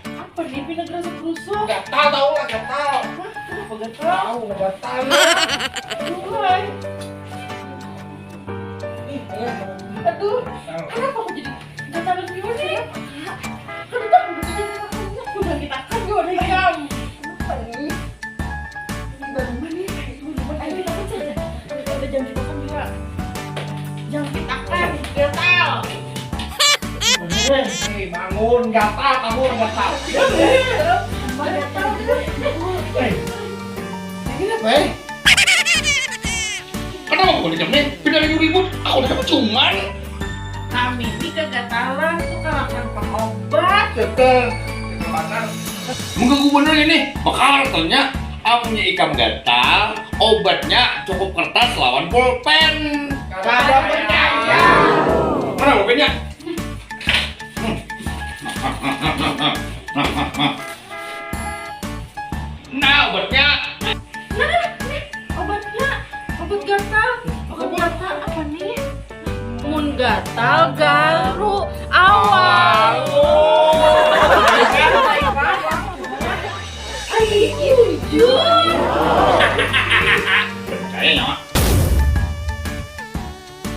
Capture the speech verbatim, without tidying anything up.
Apa nih pina gerasa gerusuk? Gatal tahu lah, gatal. Hah? Kenapa gatal? Tahu lah, gatal. Aduh, hai. Ih, eh, Aduh, gatal. Kenapa aku jadi gatalan gimana ya? Kenapa aku jadi gatalan? Udah kita kan gimana ya? Kenapa ini? Ini baru mana ya? Ini baru mana? Ayo kita kan saja. Kita jam kita kan juga. Jam kita kan gatal. Hei, bangun, gatal kamu, gatal. Gatal. Hei, ini apa eh? Kenapa kau dijam nih? Pindah ribut-ribut, aku dijam cuman. Kami ini kegatalan tuh kalakan pengobat. Gatal, gatal pasar. Mengganggu bener ini. Bakal tanya, amunnya ikam gatal, obatnya cukup kertas lawan pulpen. Kada percaya. Mana pulpennya? Nah, obatnya. Nah, nih obatnya, obat gatal. Obat gatal apa nih? Mun gatal garu awal. Ayo jujur.